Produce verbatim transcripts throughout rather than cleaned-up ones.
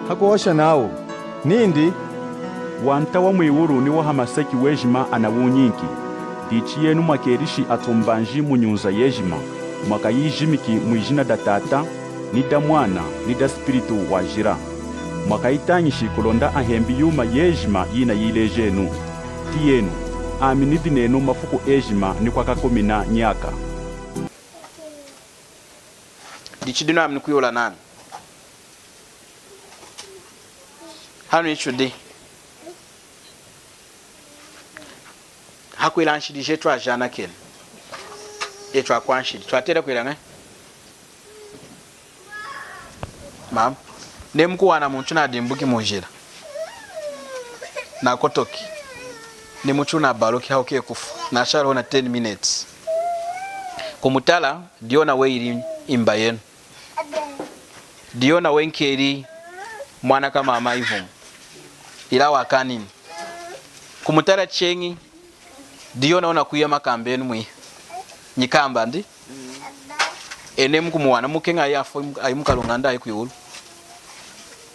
Hakuhosha nawu nindi, Wanta wa mwiwulu ni wa hamaseki wejima anawunyinki. Dichi yenu mwakelishi atumbanji mu nyunza yejima, mwakayijimiki mwijina da Tata, ni da Mwana, ni da Spiritu Wajila. Mwakayitañishi kulonda ahembi yuma yejima yinayilejenu. Tiyenu, ami nidi nenu mafuku ejima ni kwakakumina nyaka. Dichi dinu ami nukwihula nami hanu ichudi hakwila nshidi jetu ajanakeni. Etu akwanshidi twatela kwila ñahi? Mama, neyi mukuwana muntu nadimbuki munjila, nakotoki, ni muntu nabaluki, hawuki kufwa, nashali na ten minutes. Kumutala, diyona weyili imba yenu. Diyona wenkeli mwana kamama ivumu. Ila wakanini. Kumutala cheñi, diyona wunakwiya makamba enu mwiha. Nyikamba ndi? Enu mukumuwana, mukeña ayi afwa, ayi mukalunga indi ayi kwiwulu?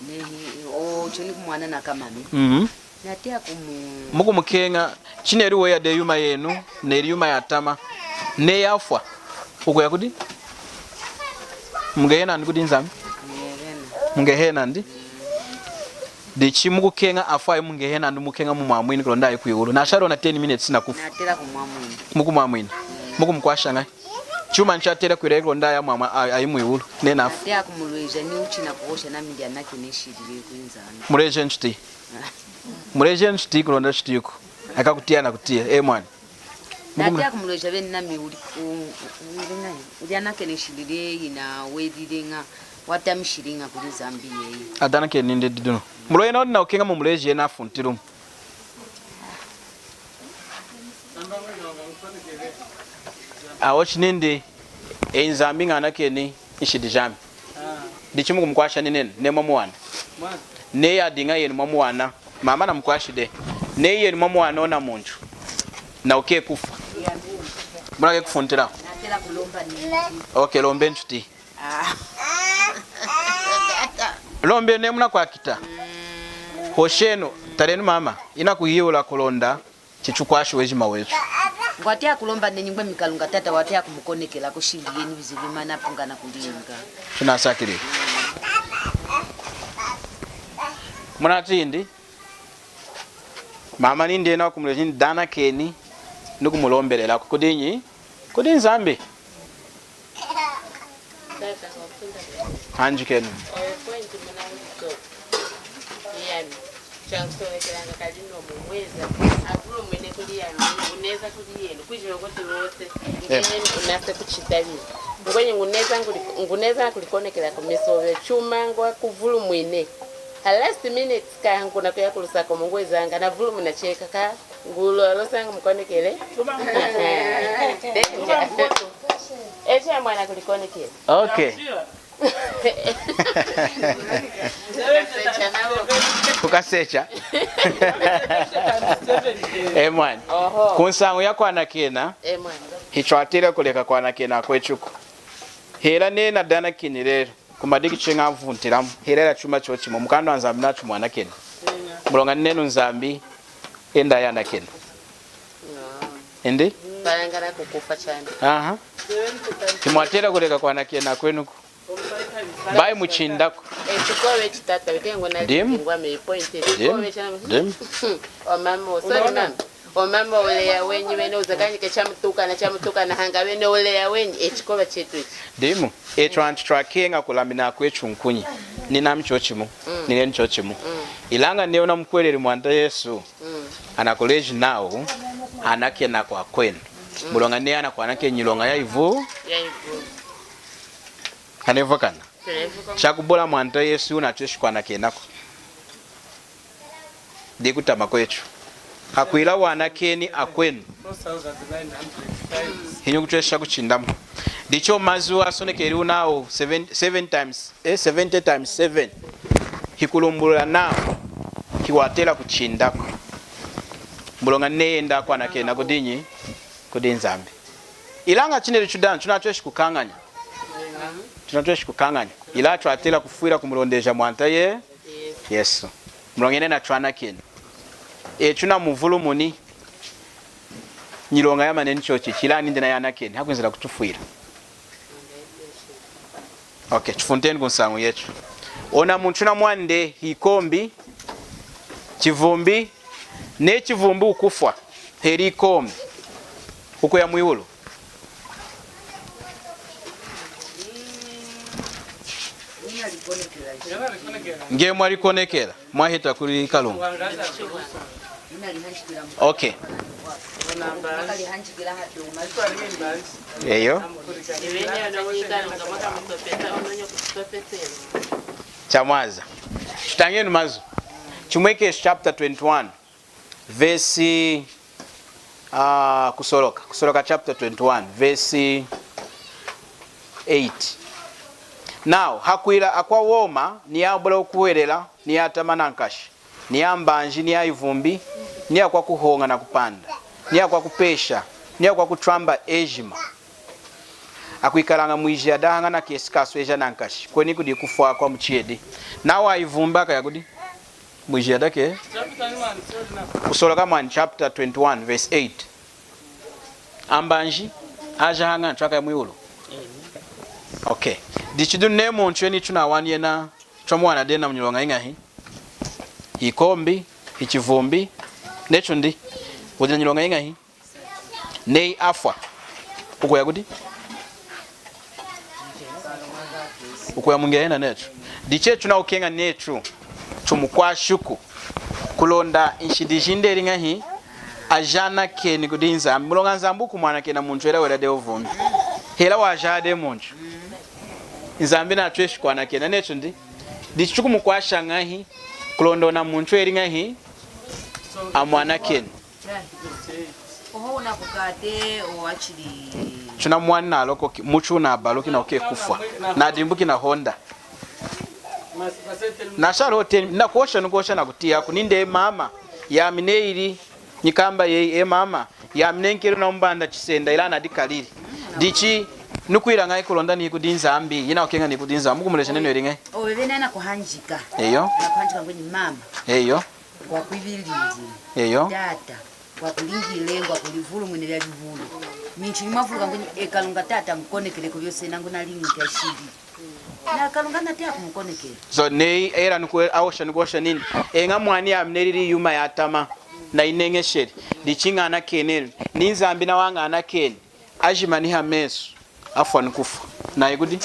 Nehi, o, choni kumuwana nakamami. Mhm. Natiya kumu- Mukumukeña, chineli weya dehi yuma yenu, neli yuma yatama, neyi afwa, wukuya kudi? Mungehena ndi kudi Nzambi? Mungehena. Mungehena ndi? Dichi mukukeña afwa ayi mungehena ndi mukeña mumwamwini kulonda ayi kwiwulu? Nashali na ten minutes nakufwa. Natela kumwamwina. Mukumwamwina. Mukumukwasha ñahi? Chuma chatela kwila kulonda ayi mwamwa-, ayi, ayi mwiwulu, neyi nafwa. Natela kumulweja ni uchina kuhosha nami ndi anakeni nshidi kudi Nzambi. Muleji nchuti. Muleji nchuti kulonda chutiku. Akakutiya nakutiya. E mwani. Mukum- Natiya kumuleja beni nami uli, u-, u-, uli ñahi? Uli anakeni nshidi yina welili ñahi, watamishili ñahi kudi Nzambi yeye? Adanakeni nindi dinu. Muloña yena wudi nakukeña mumuleji yena afuntilumu. Awo chinindi, e Nzambi ñanakeni nshidi jami. Dichi mukumukwasha ni nenu, neyi mwamuwana. Neyi adiña yenu mwamuwana, mama namukwashi dehi. Neyi yenu mwamuwana ona muntu, nawuki kufwa. Munaki kufuntilahu. Okay, lombenu nchuti. Ah. Lombenu neyi munakwakita. Hoshenu, talenu mama, inakuhihula kulonda chitukwashi wejima wetu. Ngwatiya kulomba nenyi ngwe mikalunga tata watiya kumukonekela kushimbi yenu bizibu mana pungana kulinga. Tunasakilili. Munatindi, mama nindi yena wakumuleja nindi danakeni, nikumulombelela kudi nyi? Kudi Nzambi. Tata, ngwakufunda. Hanjikenu. Oyo point muna uliso. Yami. Changusolekelanga kadi no mumweza. Avulumwine kuli yami. Nguneza kuli yenu. Kwijima kuti wose. Ngenu unase kuchita bini. Ngwenyi nguneza nguli-, nguneza kulikonekela kumeso ovyo. Chuma ngwakuvulumwine. Ha last minute kankuna kuya kulusako mungwezanga. Navulumuna cheka ka. Ngulu alosanga mukonekele. Echa mwana kulikonekele. Okay. Kukasecha. E mwani. Oho. Kunsañu ya kwanakena. E mwani. Hitwatela kuleka kwanakena kwetuku. Hela nena danakeni lelo. Kumadiki cheñi avuntilamu, hela chuma chochimu, mukanda wa Nzambi nachu mwanakena. Muloña nenu Nzambi, enda yanakena. Indi? Balangana kukufa chani. Aha. Timwatela kuleka kwanakena kwenuku. Bayi muchindaku. E, chikowe chitata, wike ngona Dim. Ngwa me point. Dim. Chikowe chana. Dim. O mama, sorry mama. O mama uleya wenyi, wene uzakanyike chamutukana, chamutukana, hanga wene uleya wenyi, e chikoba chetu echi. Dimu, etu antu twakeña kulamina kwetu nkunyi. Ninami chochimu, ninenu chochimu. Ilaña neyi wunamukuhweleli Mwanta Yesu, anakuleji nawu, anakena kwakwenu. Muloña neyi anakwanakena nyiloña yayivu. Yayivu. Kanevwakana. Chakubula Mwanta Yesu wunatweshi kwanakenaku. Dikutama kwetu. Hakwila wanakeni akwenu. Hinyi wukutwesha kuchindamu. Dichi mazu asonekeliwu nawu seven, seven times, eh, seventy times seven. Hikulumbulula nawu hiwatela kuchindaku. Muloña neyi enda kwanakena kudinyi? Kudi Nzambi. Ilaña chineli chudi antu, tunatweshi kukañanya. Tunatweshi kukañanya. Ilaña twatela kufwila kumulondeja Mwanta Ye-, Yesu. Muloña neyi anatwanakeni, etu tunamuvulumuni. Nyiloña yamaneni chochichi, ilaña nindi nayanakeni, hakwinzila kutufwila. Okay, tufunteni kunsañu yetu. Ona muntu namwani dehi, ikombi, chivumbi, neyi chivumbi wukufwa, hela ikombi, wukuya mwiwulu? Nge mwalikonekela, mwaheta kuli Kalunga. Okay. Eyo. Chamwaza. Tutañenu mazu. Chimwekeshu chapter twenty-one. Verse, ah, Kusoloka, Kusoloka chapter twenty-one, verse eight. Nawu, hakwila akwa woma, ni abula wukuhwelela, ni atama nankashi, ni ambanji, ni ayivumbi, ni akwa kuhoña na kupanda, ni akwa kupesha, ni akwa kutwamba ejima, akwikalaña mwijiya dahañana kesi kasweja nankashi, kweni kudi kufwa kwa muchiyedi. Nawu ayivumbi akaya kudi? Mwijiya dakesi. Kusoloka mwani chapter twenty-one verse eight. Ambanji ajahañana, twakaya mwiwulu? Okay. Dichi dinu neyi muntu yena tunawani yena, twamuwana dehi na nyiloña yiñahi? Ikombi, ichivumbi, netu ndi, wudi na nyiloña yiñahi? Neyi afwa, wukuya kudi? Wukuya muñehena netu. Dichi etu tunakukeña netu tumukwashiku, kulonda nshidi jindi eli ñahi? Ajanakeni kudi Nzambi. Muloña Nzambi wukumwanakena muntu hela wela dehi wuvumbi, hela wajaha dehi muntu, Nzambi natweshi kwanakena, netu ndi. Dichi tukumukwasha ñahi kulonda ona muntu eli ñahi? Amwanakeni. Oho, wunakukate, owa chili. Tunamwani nalokoki, mutu wunabaluki, nakukeña kufwa, nadimbuki na Honda. Nashali hotel, nakuhosha, nukuhosha nakutiyaku nindi, e mama, yami neyili nyikamba yeyi, e mama, yami nenkeli na mumbanda chisenda, ilaña nadikalili. Dichi nukwila ñahi kulonda niyi kudi Nzambi? Inakukeña niyi kudi Nzambi, mukumuleja nenu eli ñahi? Obe bena nakuhanjika. Eyo. Nakuhanjika ngwenyi mama. Eyo. Ngwakwibilili. Eyo. Tata, ngwakulingile, ngwakulivulumwine vya vivulu. Minchi nyuma vuluka ngwenyi, e Kalunga Tata, ngukonekele ku vyose nangu nalingi nka shili. Na Kalunga nati akumukonekela. So, neyi, ela nuku, ahosha, nukuhosha nindi, eña mwani, yami nelili yuma yatama, nayineñesheli. Dichi ñanakenenu. Ni Nzambi nawa ñanakeni. Ajimani hamesu, afwa nikufwa. Nayi kudi?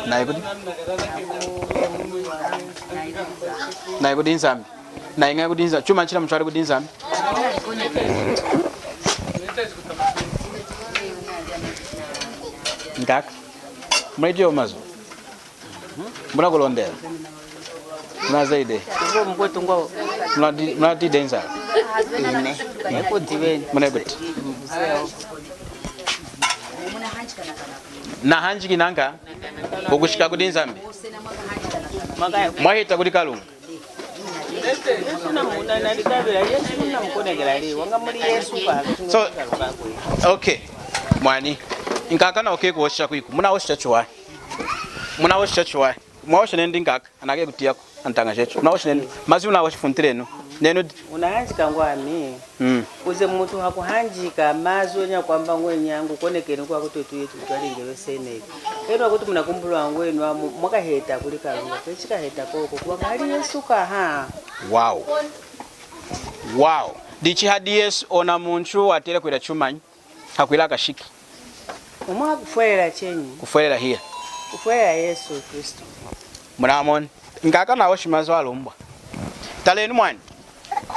Nayi kudi? Nayi kudi Nzambi. Nayi ñahi kudi Nzambi? Chuma chila mutwali kudi Nzambi. Nkaka. Mwedio mazu. Munakulondela. Munazayidi. Muna di-, munatiyidi nzala. Ine. Ekuti beni. Munekuti. Nahanjiki nanka. Kukushika kudi Nzambi. Mwahita kudi Kalunga. Yesu namuna, nalikabila, Yesu namukonekela lelo, wanga muli Yesu pa. So, okay. Mwani. Nkaka nakeñi kuhosha kwiku. Munahosha chiwahi. Munahosha chiwahi. Mwahosha nenu nkaka. Anakeñi kutiyaku antaña jetu. Munahosha nenu. Mazu munahosha funtilenu. Nenu. Unahanjika ngwami. Mm. Kuze mutu hakuhanjika mazu enya kwamba ngwenyi ngukonekeni kwa kuti etu yetu twalingile seneli. Enu akuti munakumbulula ngwenu amu mwakaheta kuli Kalunga. Kechi kaheta koko. Kuba kali Yesu kaha. Wow. Wow. Dichi hadi Yesu ona muntu watela kwila chumanyi? Hakwila kashiki. Umwa kufwelela chenyi. Kufwelela hiya. Kufwelela Yesu Kristu. Munamoni. Nkaka nahoshi mazu alumbwa. Talenu mwani.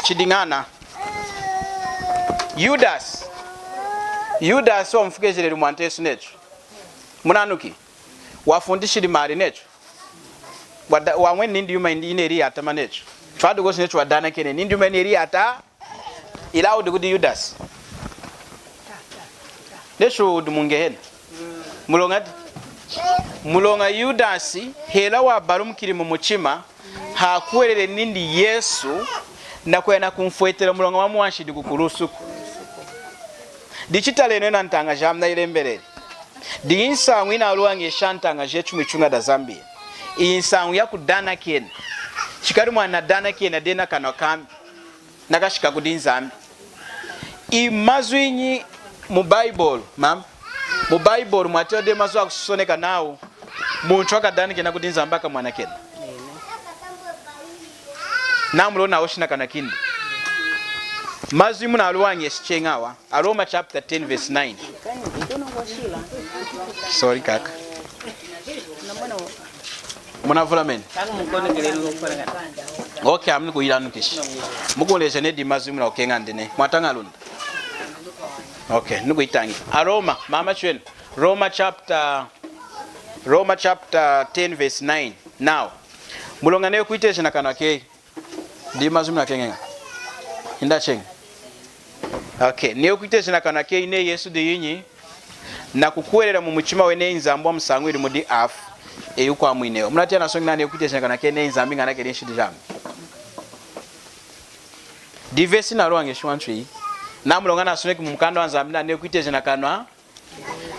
Chidiñana. Yudasi. Yudasi wamufukejeleli Mwanta Yesu netu. Munanuki. Wafundishili mali netu. Wada-, wamweni nindi yuma yineli yatama netu. Twadi kosi netu wadanakeni nindi yuma yineli yata-, Ilaña wudi kudi Yudasi. Netu wudi mu Ngehena. Muloña di-, muloña Yudasi, hela wabalumukili mumuchima, hakuhwelele nindi Yesu, nakuya nakumfwetela muloña wamuwanshidi kukulusuku. Dichi talenu enu antaña jami nayilembeleli. Diyi nsañu yinaluwañesha antaña jetu mwituña da Zambia. Iyi nsañu yakudanakena. Chikadi mwani nadanakena dehi nakanwa kami, nakashika kudi Nzambi. Imazu inyi mu Bayibolu, mama? Mu Bayibolu mwatela dehi mazu akusoneka nawu muntu akadanakena kudi Nzambi akamwanakena. Namuloña nahoshi nakanwa kindi. Mazu imunaluwañeshi cheñi awa. Aroma chapter ten verse nine. Sorry, kaka. Munavulameni? Okay, ami nukuyilanukisha. Mukunleja nindi mazu imunakukeña ndi nehi. Mwataña Lunda? Okay, nukuyitañi. Aroma, mama chwenu. Roma chapter, Roma chapter ten verse nine. Now, muloña neyi wukwiteja nakanwa keyi. Dimazu imunakeñeña? Hinda cheñi. Okay. Neyi wukwiteja nakanwa keyi neyi Yesu diyinyi, nakukuhwelela mumuchima weyi neyi Nzambi wamusañwili mudi afu, eyi wukwamwinewa. Munatiyi anasoneki nindi neyi wukwiteja nakanwa keyi neyi Nzambi ñanakeni nshidi jami? Di verse naluwañeshi wantu iyi. Namuloña nasoneki mumukanda waNzambi nindi neyi wukwiteja nakanwa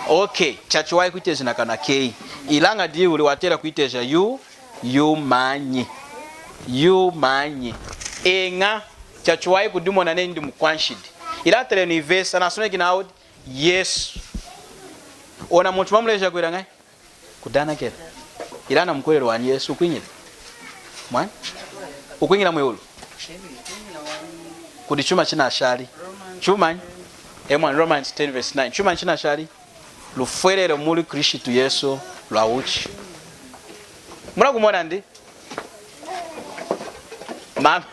Okay, chachiwahi kwiteja nakanwa keyi. Ilaña diyi wudi watela kwiteja yu, yumanyi. Yumanyi. Eña, chachiwahi kudimona nindi mukwanshidi. Ilaña talenu ivesi, anasoneki nawu Yesu. Ona muntu mwamuleja kwila ñahi? Kudanakena. Ilaña namukuhweleli wanyi Yesu, wukwiñila? Mwani? Wukwiñila mwiwulu? Kudi chuma chinashali. Chumanyi? E mwani, Romans ten verse nine. Chumanyi chinashali? Lufwelelo mudi Kristu Yesu lwawuchi. Munakumona ndi? Mama.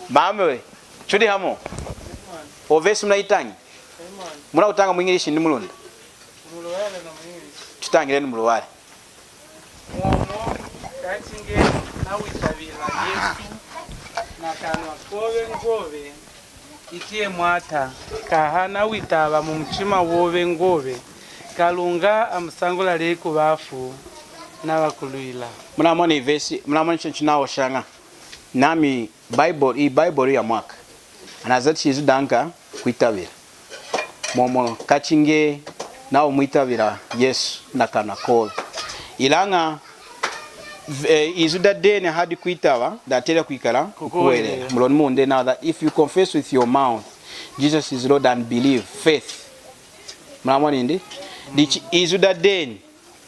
Mama we, chudi hamu? O vesi munayitañi? Munakutaña mu English ndi mu Lunda? Mu Luwala na mu English. Tutañilenu mu Luwala. Momo, kachi nge nawitabila Yesu nakanwa kobe ngwove, ichi e Mwata, kaha nawitaba mu muchima wobe ngwove, Kalunga amusañwili ku bafu, nabakulwila. Munamoni ivesi, munamoni chinu chinahoshaña. Nami Bible, iyi Bible ya mwaka. Anazati chizu danka kwitabila. Momo kachi nge nawu mwitabila Yesu nakanwa kobe. Ilaña, eh, izu dadeni hadi kwitaba, datela kwikala kukuhwelela. Kukuhwelela. Muloña mudi nawu that if you confess with your mouth Jesus is Lord and believe, faith. Munamoni ndi? Dichi izu dadeni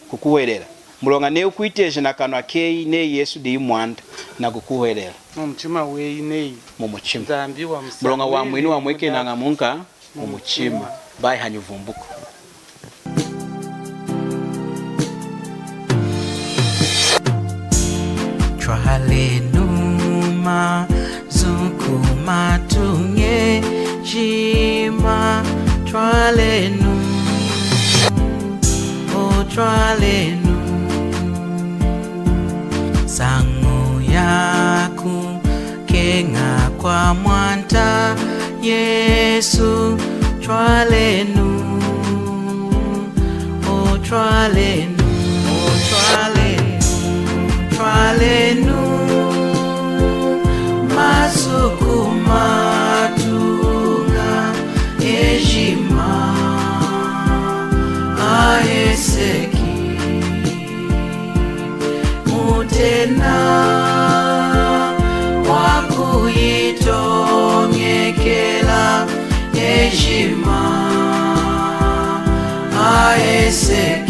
kukuhwelela. Muloña neyi wukwiteja nakanwa keyi neyi Yesu diyi Mwanta, nakukuhwelela. Mu muchima weyi neyi. Mu muchima. Nzambi wamusañwili. Muloña wamwinu wamwekenaña munka mu muchima. Bayi hanyivumbuku. Twalenu mazu kumatu nyejima, twalenu, o twalenu. Nsañu yakukeña kwa Mwanta Yesu, twalenu. O twalenu, o twalenu, twalenu, mazu kumatu nyejima aheseki. Mutena wakuyitoñekela ejima aheseki.